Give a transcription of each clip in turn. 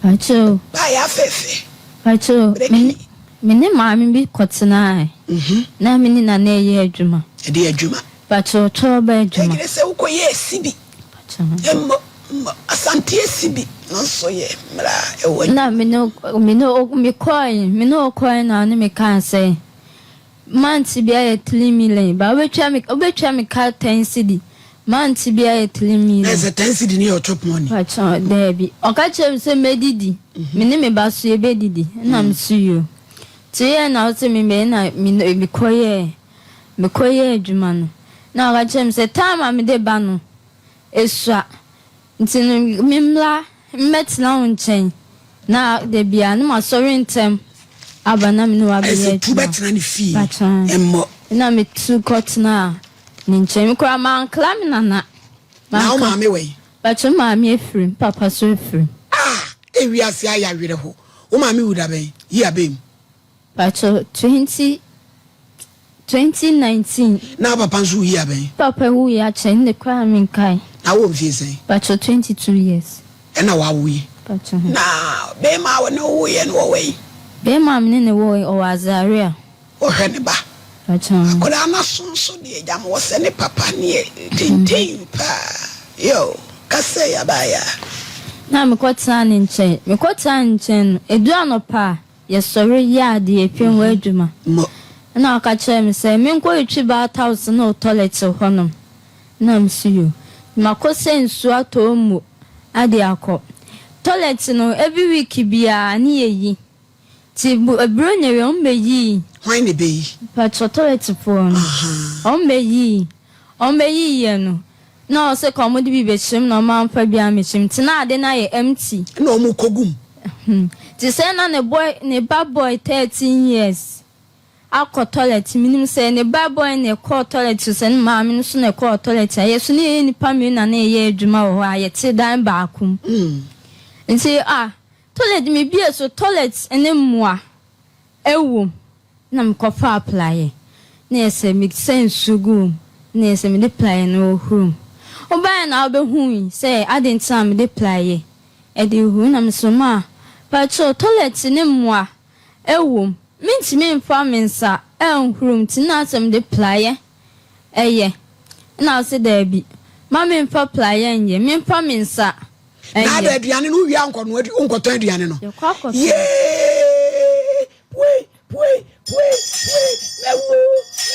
Pakyɛw. Baayɛ afɛɛfɛ. Pakyɛw, me me ne maame bi kɔtenae. Na me ne na na ɛyɛ adwuma. Ɛde adwuma. Pakyɛw, tɔɔba adwuma. Ɛgyerɛ sɛ wokɔyɛ asibi. Pakyɛw. Mmɔ mmɔ Asante asibi no nso yɛ mmara a ɛwɔ. Na me ne me ne mekɔe me ne ɔkɔe na ɔne me kaa sɛ month biara yɛ 3 million ba wobɛtwa me ka 10 cedi, month biara yɛ 3 million. Na sɛ 10 cedi ne yɛ chop money. Pakyɛw, daabi, ɔka kyerɛ me sɛ mɛdidi, me ne me ba so yɛbɛdidi, ɛna me so yio nti yɛ na ɔsɛ me mɛ na me mekɔyɛ adwuma no, na ɔka kyerɛ me sɛ time a mede ba no esua nti no memmla mmɛtena wo nkyɛn na da bia ne masɔre ntɛm aba na me ne wabɛyɛ Ɛsɛ tu adwuma. bɛtena ne fie. Pakyɛw. Mmɔ. Na metu kɔtena ne nkyɛn, me koraa mankla me nana. Na wo maame wɔ yi? Pakyɛw, maame afiri, papa so afiri. Ah, ewiase ayɛ awerɛho. Wo maame wu da bɛn yi abɛn mu? Pakyɛw, 2019. Na wo papa nso wu yi abɛn? Papa wu yɛ akyɛ ne koraa menkae. Na wo mfie sɛn? Pakyɛw, 22 years. Ɛna wawo yi? Pakyɛw. Na bɛrima a wɔne wo woyɛ no wɔwɔ yi? Bɛrima a mene ne wɔ, ɔwɔ Azaria. Ɔhwɛ ne ba? Pakyɛw. Akwadaa n'aso nso deɛ gyam wɔ sɛ ne papa neɛ tenten paa yo kasa yabaaya. Na mekɔtena ne nkyɛn, mekɔtena ne nkyɛn no, edu anɔpa a yɛsɔre yɛ adeɛ pɛ ho adwuma. Mmɔ. Ɛna ɔka kyerɛ me sɛ menkɔ etwi bath house ne toilet hɔnom, na msi yo makɔ sɛ nsuo atɔ mu ade akɔ toilet no. Every week biara ne yɛyi ti eburo nyere ɔmo bɛyi. Hwan ne bɛyi? Patro, toilet foɔ no ɔmo bɛyi. Ɔmo bɛyi yɛ no na ɔsɛ ka ɔmo de bi bɛkyerɛ mu na ɔmo amfa bi amɛkyerɛ mu nti na ade no ayɛ empty. Na ɔmo kɔgu mu. Te sɛ na ne boy, ne ba boy 13 years akɔ toilet. Minim sɛ ne ba boy na ɛkɔɔ toilet, sɛ ne maame no so na ɛkɔɔ toilet a yɛso ne yɛyɛ nipa mmienu na na yɛyɛ adwuma wɔ hɔ a yɛte dan baako mu. Nti a toilet mebie so, toilet ne mmoa ɛwɔ mu, na mekɔfa praeɛ na yɛ sɛ mesɛ nsuo gu mu na yɛ sɛ mede praeɛ no ɔhuru mu. Wobaeɛ na wobɛhui sɛ ade nti a mede praeɛ ɛde huru na mesɛ ma pakyɛw, toilet ne mmoa ɛwɔ mu, mentumi mfa me nsa ɛnhuru mu nti na sɛ mede praeɛ ɛyɛ, na ɔsɛ daabi, ma memfa praeɛ nyɛ, memfa me nsa. Na ada aduane no wowia nkɔno nkɔtɔn aduane no? Yɛkɔ akɔtɔn. Yee, pue pue pue pue, mɛwo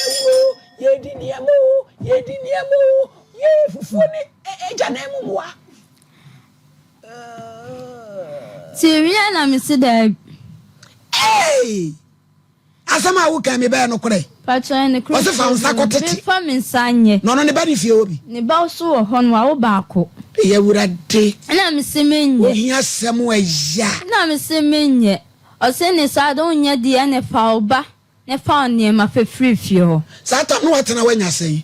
mɛwo, yɛdi nneɛma o, yɛdi nneɛma o, yee, fufuo ne agya nan mu mmoa. Nti wie na mesi daabi. Hey! Asɛm a woka mi bɛyɛ nokorɛ? Pakyɛw, ne koro. Ɔsɛ fa wo nsa kɔtete. Memfa me nsa nyɛ. Na ɔno ne ba ne fie hɔ bi? Ne ba so wɔ hɔ no, wawo baako. Ɛyɛ Awurade. Ɛna mesi menyɛ. Ohia asɛm ɛya. Ɛna mesi menyɛ, ɔsɛ ne saa de wonyɛ deɛ ne fa wo ba ne fa wo nneɛma fɛfiri fie hɔ. Saa tam na watena woanya sɛn?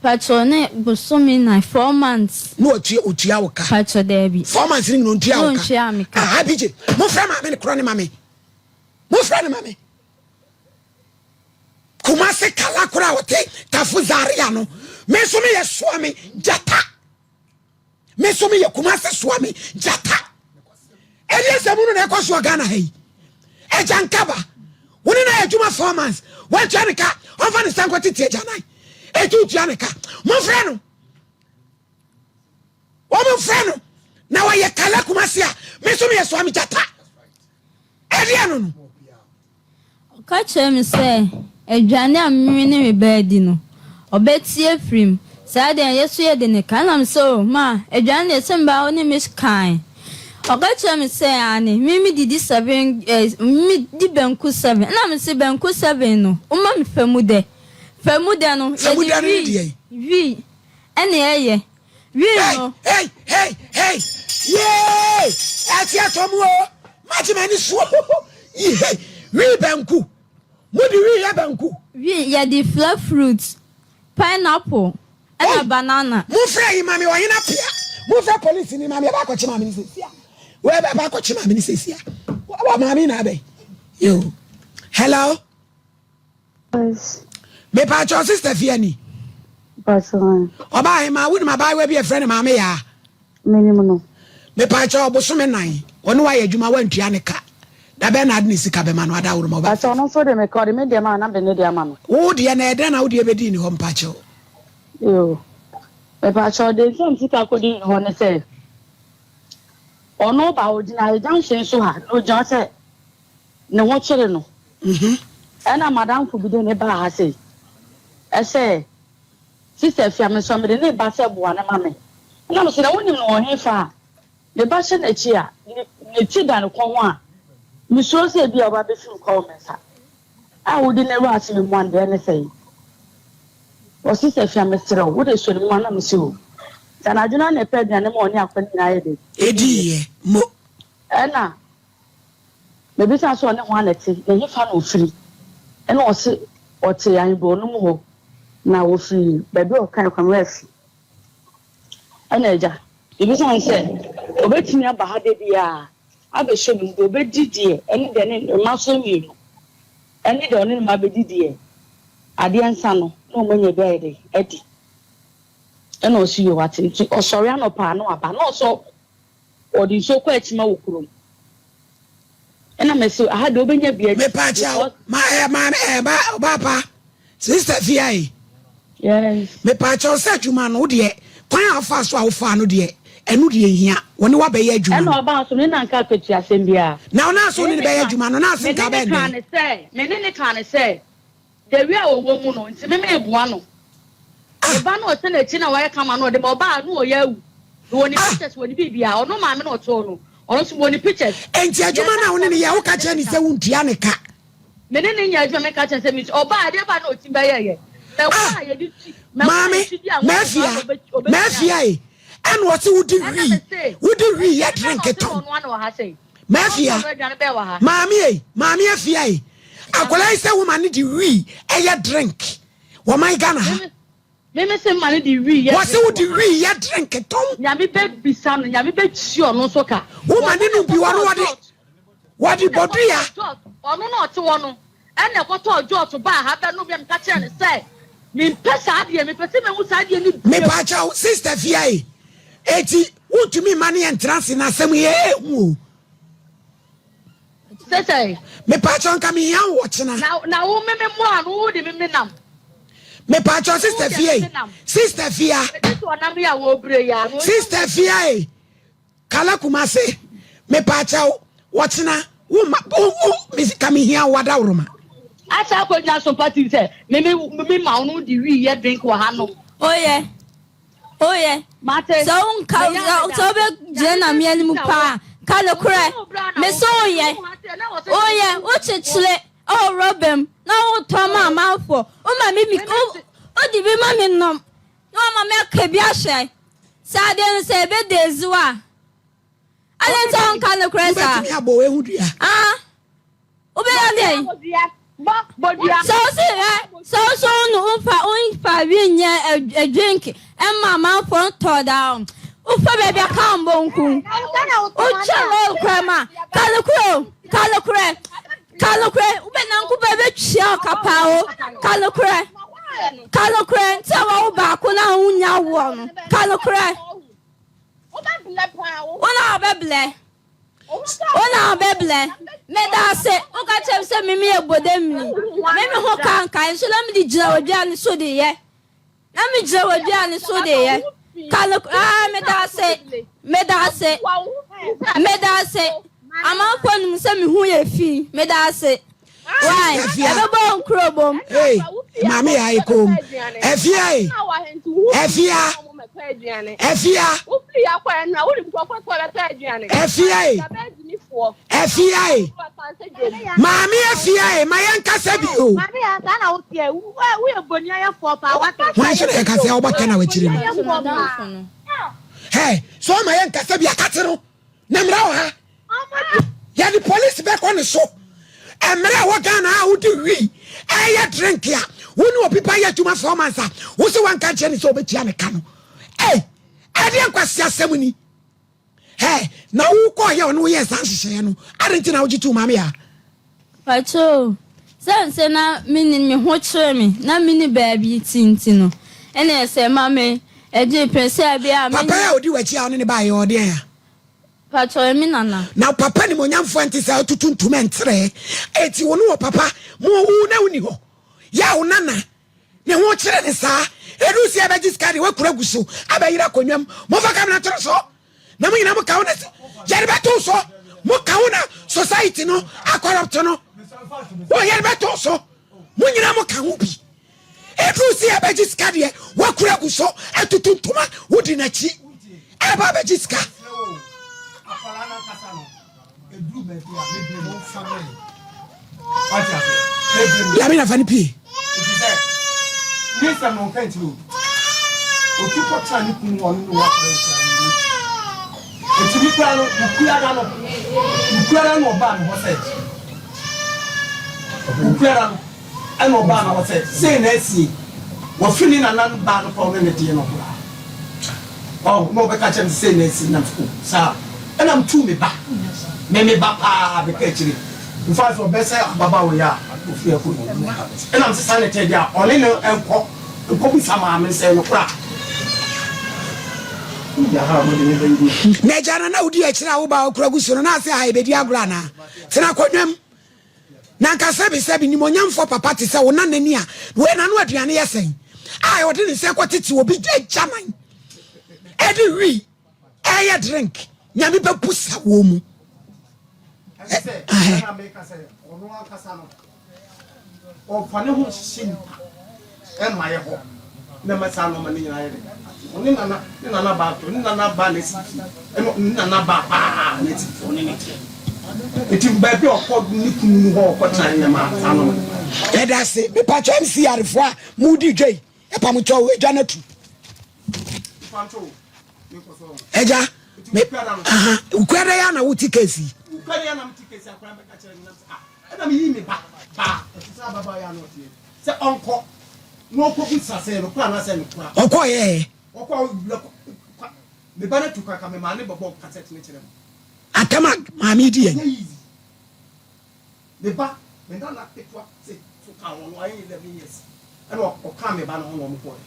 Pakyɛw, ne bosome 9, 4 months. Na watua, otua wo ka? Pakyɛw, daabi. 4 months ne nyina ɔntua wo ka? Ɔntua me ka. Ah, BJ, momfrɛ maame ne korɔ ne ma me, momfrɛ ne ma me. Kumase kala kora a ɔte Tafo Zaria no, me nso meyɛ soa me gyata, me nso meyɛ Kumase soa me gyata. Ɛdeɛ sɛ mu no na ɛkɔ soɔ Ghana ha yi. Agya nkaba wo ne na yɛ adwuma 4 months, wantua ne ka, ɔmfa ne nsa nkɔ tete agya nan ɛti wotua ne ka. Momfrɛ no, wɔmfrɛ no na wɔyɛ kala Kumase a me nso meyɛ soa me gyata. Ɛdeɛ no. Ɔka kyerɛ me sɛ aduane a meme ne me ba adi no, ɔbɛtie firi mu saa deɛ yɛ so yɛde ne ka, nam sɛ o ma aduane deɛ sɛ mbaa wo ne me kan. Ɔka kyerɛ me sɛ ane me me didi seven me di banku seven, ɛna me sɛ banku seven no woma me famu dɛ, famu dɛ no. Famu dɛ no ne deɛ? Wii ɛne ɛyɛ wii no. Hey hey hey, yee, ɛte atɔ mu o, magye m'ani soɔ yee, wii banku, mode wii yɛ banku? Wii yɛde fla fruit, pineapple ɛna banana. Mofrɛ yi mame ɔhena pia, mofrɛ polisi ni mame, ɛba akɔkye maame ne sɛsia, wɔbɛba akɔkye maame ne sɛsia. Wɔ maame na abɛn yo. Hello? Yes. Mepaakyɛw, sister fie ni? Pastor. Ɔbaa ahema, wonim abaayewa bi a ɛfrɛ no Maame Yaa? Menim no. Mepaakyɛw bosome nan ɔne wo ayɛ adwuma wantua ne ka da bɛn na ade ne sika bɛma no adaworoma ɔba. Pakyɛw ɔno nso de me ka ɔde me deɛ maa na mede ne deɛ ama no. Wo deɛ na ɛdɛn na wo deɛ bɛdii ne hɔ mpakyɛw. Yoo mepakyɛw deɛ nti a me sika kɔdii ne hɔ ne sɛ ɔno ba ɔgyina yɛ junction so ha na ɔgyina sɛ ne ho kyere no ɛna madamfo bi de ne baa ha sei ɛsɛ Sister Afia, me nso mede ne ba sɛ boa no ma me. Ɛna mese, na wonim no wɔ hefa a? Ne ba hyɛ n'akyi a, ne ne ti da ne kɔn ho a, mesuro sɛ ebia ɔba bɛfi mu kɔ wɔ me nsa. A wode no awura ase me mmoa no deɛ ne sɛn? Ɔse, Sister Afia, mesrɛ wo, wode sɔ ne mu ma na mese o. Nti anadwo no ara na ɛpɛ aduane ma ɔne akwa no nyinaa yɛ dɛn? Ɛdiiɛ, mo. Ɛna Mebisaa sɛ ɔne hwan na ɛte, na ɛhefa na ɔfiri? Ɛna ɔse ɔte Ahenborɔ no mu hɔ, na ɔfiri baabi a ɔkae koraa me werɛ afi. Ɛna agya, mebisaa no sɛ ɔbɛtumi aba ha da biara abɛhyɛ me mu deɛ ɔbɛdi deɛ ɛne deɛ ne mma nso mmienu ɛne deɛ ɔne ne mma bɛdi deɛ adeɛ nsa no na wɔn anya bi ayɛ dɛ adi. Ɛna ɔse yoo wate. Nti ɔsɔre anɔpa a na waba na ɔsɔ Wɔde nsuo kɔ akyima wɔ kurom. Ɛna mese aha deɛ wobɛnya bi adi. Mepa kyɛw ma ɛ ma ɛ ba ɔba pa sister fia yi. Yes. Mepa kyɛw sɛ adwuma no deɛ kwan a afa so a wofaa no deɛ ɛno deɛ hia wɔne wabɛyɛ adwuma no. Ɛna ɔbaa so ne na nka akatua asɛm biara. Na ɔna so ne ne bɛyɛ adwuma no na ase nka bɛn dɛn. Me ne ne kaa ne sɛ Dawia a ɔwɔ mu no nti me meboa no. Ne ba no ɔhyɛ n'akyi na wayɛ kama no ɔde ma ɔbaa no ɔyɛ awu. Mewɔ ne pictures wɔ ne biribiara ɔno maame na ɔtoo no ɔno nso mewɔ ne pictures. Enti adwuma no a wo ne no yɛ woka kyerɛ no sɛ wontua ne ka? Me ne no nyɛ adwuma meka kyerɛ no sɛ mentua ɔbaa adeɛ baa na ɔtim bɛyɛɛyɛ mɛkɔ a yɛde ti mɛkɔ a Maame yɛti di anwa Mafia Mafia e ɛna ɔse wode wii wode wii yɛ drink tɔn. Mafia, maame ei, maame afia ei, akwadaa yi sɛ woma no de wii ɛyɛ drink wɔ man Ghana ha. Meme se ma no de wii yɛ drink. Wɔse wo de wii yɛ drink tɔn. Nyame bɛ bisa no, nyame bɛ kyi ɔno nso ka. Woma ne nom bi wɔno wɔde wɔde bɔdua. Ɔno na ɔte hɔ no ɛna ɛkɔtɔɔ jɔt baa ha bɛ nom yɛ meka kyerɛ no sɛ mempɛ saa adeɛ mepɛ sɛ mehu saa adeɛ no bio. Mepaakyɛw sister fia ei, eti Wontumi mma ne yɛntra ase na asɛm yi yɛ hu o. Sɛsɛe. Mepaakyɛw nka mehia wo ɔkyena. Na na wo me me mmoa no wo de me me nam. Mepaakyɛw sister fia yi. Sister fia. Ɛde so ɔnam yi a wɔbrɛ yi a. Sister fia yi. Kala Kumase. Mepaakyɛw ɔkyena wo ma wo wo me ka mehia wo adaworoma. Asa akɔgyina so party sɛ me me me ma wo no de wii yɛ drink wɔ ha nom. Oyɛ. Oyɛ. Sɛ wonka sɛ wobɛgyina Nyame anim paa ka nokorɛ. Mese woyɛ. Woyɛ wokyekyere ɛwɔ rɔba mu na wotɔ ma amanfoɔ. Woma me bi wode bi ma me nom na wama me aka bi ahyɛ. Sɛ adeɛ no sɛ ɛbɛda aziwa a. Adɛn nti a wonka nokorɛ saa? Wobɛtumi abɔ wei ho dua. Ah. Wobɛyɛ dɛn? Sɛ wo se ɛ sɛ wo so wo no womfa womfa wi nyɛ drink ɛma amanfoɔ ntɔ daa wofa baabi a ka mbɔ nku wotwa lɔɔre kora ma ka nokorɛ o ka nokorɛ ka nokorɛ wobɛnanko bɛ bɛtwia ɔkapaa o ka nokorɛ ka nokorɛ nti a wawo baako na wonya woɔ no ka nokorɛ wo na wobɛblɛ Wo na wobɛblɛ. Meda ase. Woka kyerɛ me sɛ me meyɛ bodamni. Me me ho ka nkae nso na mede gyina w'aduane no so de yɛ. Na megyina w'aduane no so de yɛ. Ka no ah meda ase. Meda ase. Meda ase. Amanfoɔ nim sɛ me ho yɛ fi. Meda ase. Why? Ɛbɛbɔ nkuro bom. Hey, maame yɛ ayi kom. Ɛfia yi. Ɛfia. Ɛfia. Ɛfia yi. Ɛfia yi. Maame ɛfia yi. Ma yɛn kasa bi o. Wɔn nso na yɛ kasa ɔbɔ tɛ na wɔakyiri no. Hey, so ma yɛn kasa bi akate no. Na mmara wɔ ha. Yɛde police bɛkɔ ne so. Mmerɛ a wɔ Ghana a wode wii ɛyɛ drink a wo ne obi ba yɛ adwuma 4 months a wo sɛ wanka nkyerɛ ne sɛ wobɛtua ne ka no. Ei, ɛdeɛ nkwasi asɛm ni. Hɛ, na wokɔɔ yɛ ɔne woyɛɛ saa nhyehyɛeɛ no, adɛn nti na wogye too maame yaa? Pakyoo, sɛ nsɛ na menni me ho kyere me na menni baabi ti nti no, ɛna ɛsɛ ma me ɛgye pɛ sɛ ɛbɛyɛ a Papa yi a ɔdi w'akyi a ɔne ne baeɛ ɔwɔ deɛn a? Pakyɛ ɔyɛ me nana. Na papa nimonyamfoɔ nte saa ɔtutu ntoma nterɛ eti wo ne wɔ papa mo wo na woni hɔ yɛ a wo nana ne ho kyerɛ ne saa ɛduru sɛ yɛbɛgye sika deɛ wakura gu so abɛyere akonnwa mu momfa kamera nto no so na mo nyinaa mo ka ho na yɛde bɛto so mo ka ho na society no akɔrɔpto no wɔ yɛde bɛto so mo nyinaa mo ka ho bi Ɛduru sɛ yɛbɛgye sika deɛ, woakura agu so atutu ntoma, wodi n'akyi ɛreba abɛgye sika. Yame nafa no pie. Ɛna ɔbaa no hɔ sɛ, Sei na asie, wafi ne nana no baa no kɔ ne ne deɛ no koraa. Ɔho, na ɔbɛka kyerɛ me sɛ sei na asie, na mese, Oh, saa. Ɛna metuu me ba, me me ba paa bɛka akyire. In fact, ɔbɛ sɛ ababaawa yi a ɔfiri akɔ yi. Ɛna mese saa na ɛteɛ deɛ a, ɔne no nkɔ, nkɔbisa maame no sɛ ɛyɛ nokorɛ a. Na agya no na wodi akyire a wo ba a ɔkura gu so no, na ase ha yɛbɛdi agorɔ anaa? Tena akonnwa mu. Na anka sɛbesɛbe nimonyamfoɔ papa te sɛ wo nanani a wei n'ano aduane yɛ sɛn a ɔde ne nsa kɔtete obi agyaman ɛde wi ɛyɛ drink nyame bɛbu sa wɔ mu. Ɔmfa ne ho nhyehyɛ nnipa mma yɛ hɔ na ɛma saa nneɛma no nyinaa yɛ dɛ. Ɔne nana ne nana baa to ne nana baa na esi fie ɛna ne nana baa paa na esi fie ɔne ne teɛ. Nti baabi a ɔkɔ ne kunu no hɔ ɔkɔ tena nneɛma saa nneɛma no. Yɛda ase mepatwɔ MC arefoɔ a modi dwa yi ɛpamotwɔ adwa no atu. Agya me aha wukura ya na wote case yi. Wukura ya na mete case akora bɛka kyerɛ no na ah ɛna meyi me ba baa ɛte sɛ ababaa ya na ɔteɛ sɛ ɔnkɔ na ɔnkɔbu sa sɛ nokora anaasɛ nokora. Ɔkɔ yɛ. Ɔkɔ me ba no tu kaka me maa ne bɔbɔ kasɛt no kyerɛ me. Atɛm a maame di yɛn. Me ba, me nana ketewa te so ka ho no, wayɛ 11 years ɛna ɔkaa me ba no ho na wɔn kɔɛ.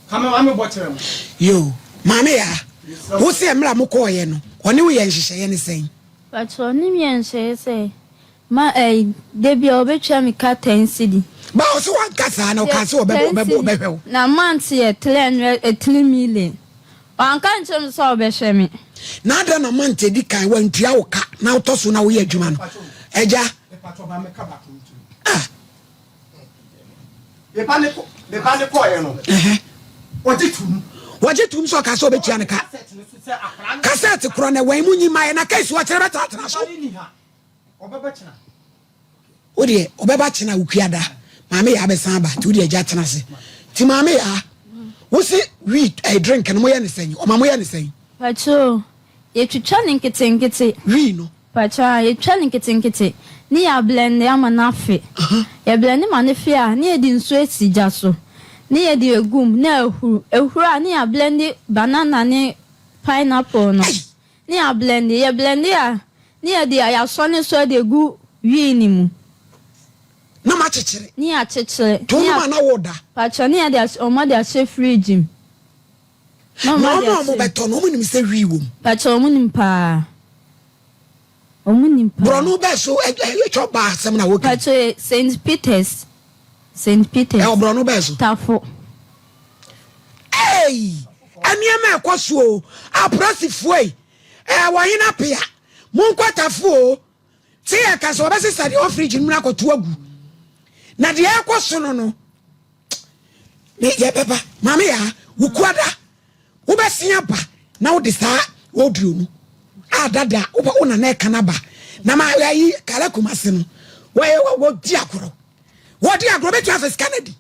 Ka me maame bɔ kyerɛ mo. Yoo, maame yaa, wo se mmerɛ a mo kɔɔyɛ no, ɔne wo yɛ nhyehyɛeɛ ne sɛn? Pakyɛ ɔne me yɛ nhyehyɛeɛ sɛ, ma ɛyi, da biara ɔbɛtua me ka ten cedi. Ba ɔse wanka saa na ɔkaa sɛ ɔbɛbɔ ɔbɛbɔ ɔbɛhwɛ wo. Na month yɛ 300 eh, 3 million. Wanka ankyerɛ me sɛ ɔbɛhwɛ me. Na adɛn na month edi kan wantua wo ka na wotɔ so na woyɛ adwuma no? Agya. Ah. Me ba ne kɔɔeɛ no, ɔgye tum. Wɔgye tum sɛ ɔka sɛ ɔbɛtua ne ka. Kasɛt korɔ na wɔn mu nyi ma yɛ na case wɔkyerɛ bɛtenatena so. Wo deɛ ɔbɛba kyena wukuada maame yaa bɛsan aba nti wo deɛ agya tena ase nti maame yaa wo se wii ɛɛ eh, drink no mo yɛ ne sɛn ɔma mo yɛ ne sɛn. Pakyoo yɛtwitwa ne nketenkete. Wii no. Pakyoo a yɛtwitwa ne nketenkete ne yɛ ablɛnde ama no afe yɛ blɛnde ma no fe a ne yɛde nsuo asi gya so ne yɛde agu mu na ahuru ehuru a ne yɛ ablɛnde banana ne pineapple no. Ne yɛablɛnde. Yɛblɛnde a, ne yɛde yɛasɔne so de agu wii no mu. Na moakyekyere. Ne yɛakyekyere. To nom a na woda. Pakyɛ, ne yɛde ahyɛ, wɔn de ahyɛ fridge mu. Na wɔn a wɔbɛtɔ no, wɔn nim sɛ wii wɔ mu. Pakyɛ, wɔn nim paa. Wɔn nim paa. Borɔno bɛɛ so ɛtwa baa asɛm na woka. Pakyɛ, St. Peters. St. Peters. Ɛwɔ borɔno bɛɛ so. Tafo. Ei! Nneɛma ɛkɔ so o. Apolisifoɔ yi, ɛɛ wɔn apea. Monkɔ tafo o. Sɛ yɛka sɛ wɔbɛsesa deɛ ɔwɔ fridge no mu no akɔto agu. Na deɛ ɛkɔ so no no, me yɛbɛba. Maame yaa, wukuada, wobɛsen aba na wode saa audio no a dada wo nana ɛka no aba. Na ma ayi kala kumase no, wɔyɛ wɔdi agorɔ. Wɔdi agorɔ bɛtumi afa sika no adi.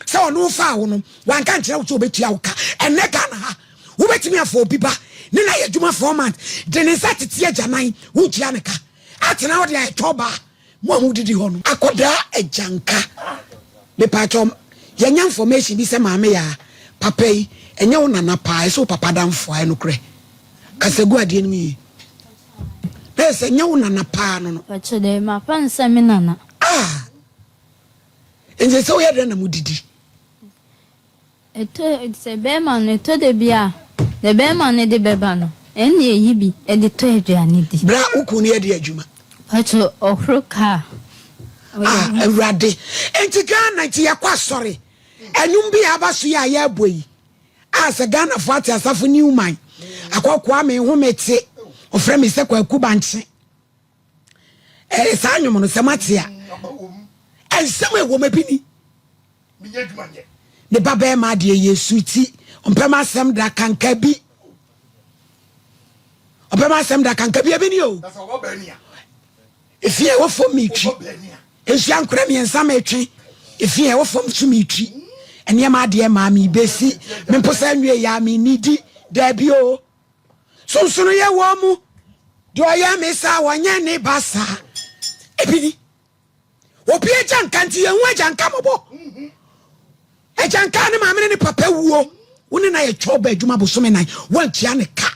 Sɛ ɔne wo faa wo no, wanka nkyerɛ wo sɛ ɔbɛtua wo ka. Ɛnnɛ Ghana ha, wobɛtumi afa obi ba ne no ayɛ adwuma 4 months, de ne nsa tete agyanan, wontua ne ka. Atena hɔ de ayɛ tɔ baa, mo a modidi hɔ no. Akɔdaa agyanka. Mepaakyɛw, yɛanya information bi sɛ Maame Yaa, papa yi, ɛnyɛ wo nana paa, ɛsɛ wo papa adamfo a, ɛnokorɛ? Kasa gu adeɛ no mu yie. Na yɛ sɛ ɛnyɛ wo nana paa no no. Pakyɛ dɛ, mafa no sɛ me nana. Ah! Nti sɛ woyɛ dɛn na modidi? Ɛtɔ sɛ bɛrima no ɛtɔ da bi a deɛ bɛrima no de bɛba no. Ɛnna yɛyi bi de tɔ aduane di. Bra wo kun no yɛ de adwuma. Pacho ɔhoro kaa. Ah awurade enti Ghana nti yɛkɔ asɔre ɛnwom bi a aba so yi a yɛbɔ yi a sɛ Ghanafoɔ ate asafo Newman akɔkoa me ho me te ɔfrɛ me sɛ kwaku bankye ɛyɛ saa nwom no sɛ mate a ɛnsɛm a ɛwɔ mu bi ni ne ba bɛrima adeɛ yɛ suti ɔmpɛ m'asɛm da kanka bi ɔpɛ m'asɛm da kanka bi ebi ni o efi a ɛwɔ fam metwi nsua nkora mmiɛnsa metwe efi a ɛwɔ fam so metwi nneɛma adeɛ maa mi besi me mpo sɛ nwie ya mi ni di daabi o sonsono yɛ wɔ mu deɛ ɔyɛ me saa wɔnyɛ ne ba saa ebi ni. Obi agya nka nti yɛn ho agya nka mɔbɔ. Agya nka ne maame ne ne papa wuo. Wo ne na yɛ twɛw ba adwuma bosome nan wantua ne ka.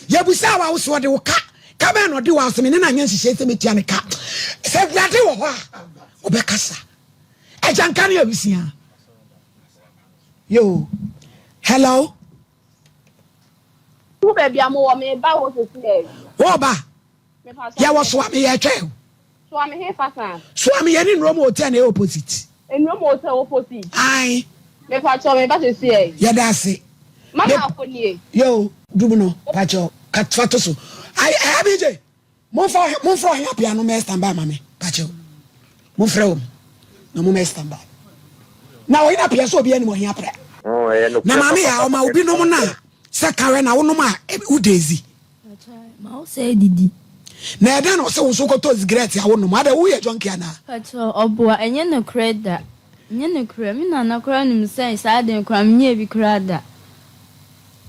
Yɛbusa wa wo so ɔde wo ka. Ka bɛn na ɔde wa so me ne na nyɛ nhyehyɛ sɛ metua ne ka. Sɛ awurade wɔ hɔ a ɔbɛkasa. Agya nka ne awisia. Yo. Hello. Wo baabi a mowɔ meba hɔ sɛsi ɛ. Wo ba. Yɛwɔ Soame yɛtwɛn o. Soame he fa saa? Soame yɛne Nnoɔma Hotel na ɛyɛ opposite. Nnoɔma Hotel opposite? Ae. Mepakyɛw meba sesiei. Yɛda ase. Mama akɔ nie. Yoo dum no pakyɛw ka fa to so. Ae ABJ momfa momfrɛ ɔhe apea no mɛ stand by ma me pakyɛw momfrɛ wɔn na mo mɛ stand by. Na ɔhe apea sɛ obi anim ɔhe apea. Na maame yɛ a ɔma obi nom na sɛ kawɛ na wonom a wo daisy. Ma wo sɛ didi. Na ɛdɛn na ɔsɛ wo nso wokɔtɔ sigaret a wonom? Adɛn woyɛ junkie anaa? Pakyɛw ɔboa ɛnyɛ nokorɛ da. Ɛnyɛ nokorɛ me nana koraa nim sɛ saa ade no koraa menyɛɛ bi koraa da.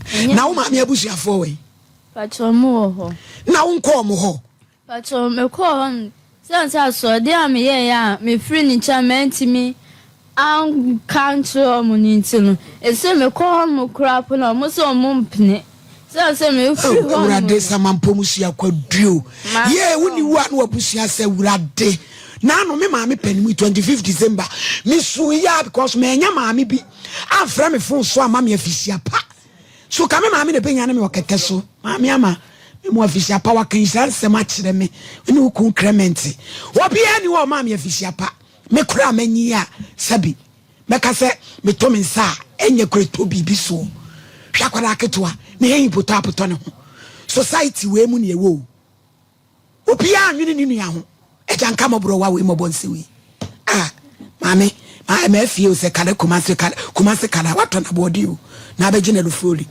Ɛnyɛ. Na wo maame abusuafoɔ wɔ he? Pakyɛw ɔmo wɔ hɔ. Na wonkɔɔ ɔmo hɔ? Pakyɛw mekɔɔ hɔ no Esiane sɛ asoɔden a meyɛeɛ a mefirii ne nkyɛn a mantumi anka ankyerɛ wɔn no nti no, ɛsɛ mekɔ hɔnom koraa mpo no a, wɔn nso wɔmpene. Esiane sɛ mefiri Oh, hɔnom Awurade no, Samampɔ mu sua kwaduo. Yee, wo ni wu a na wabusua sɛ Awurade. Naano me maame pɛ ne mu 25 December. Me su ya because manya maame bi amfrɛ me phone so ama me afisia pa. So ka me maame na ɛbɛnya ne me wɔ kɛtɛ so. Maame ama me mu afisia pa waka nhyira nsɛm akyerɛ me ne wo kun Clement. Obiara ni hɔ ɔmaa me afisia pa. Me koraa manyi a sɛbi mɛka sɛ meto me nsa a ɛnyɛ kora ɛtɔ biribi soɔ. Hwɛ akwadaa ketewa ne hɛn potɔ apotɔ ne ho. Society wei mu ne ɛwɔ o. Obiara nwene ne nua ho. Agya nka mmɔborɔ wa wei mmɔbɔ nse wei. Ah, maame, ma ɛma afie o sɛ kala Kumase kala Kumase kala watɔ na aboɔden o na abɛgye na lofroli.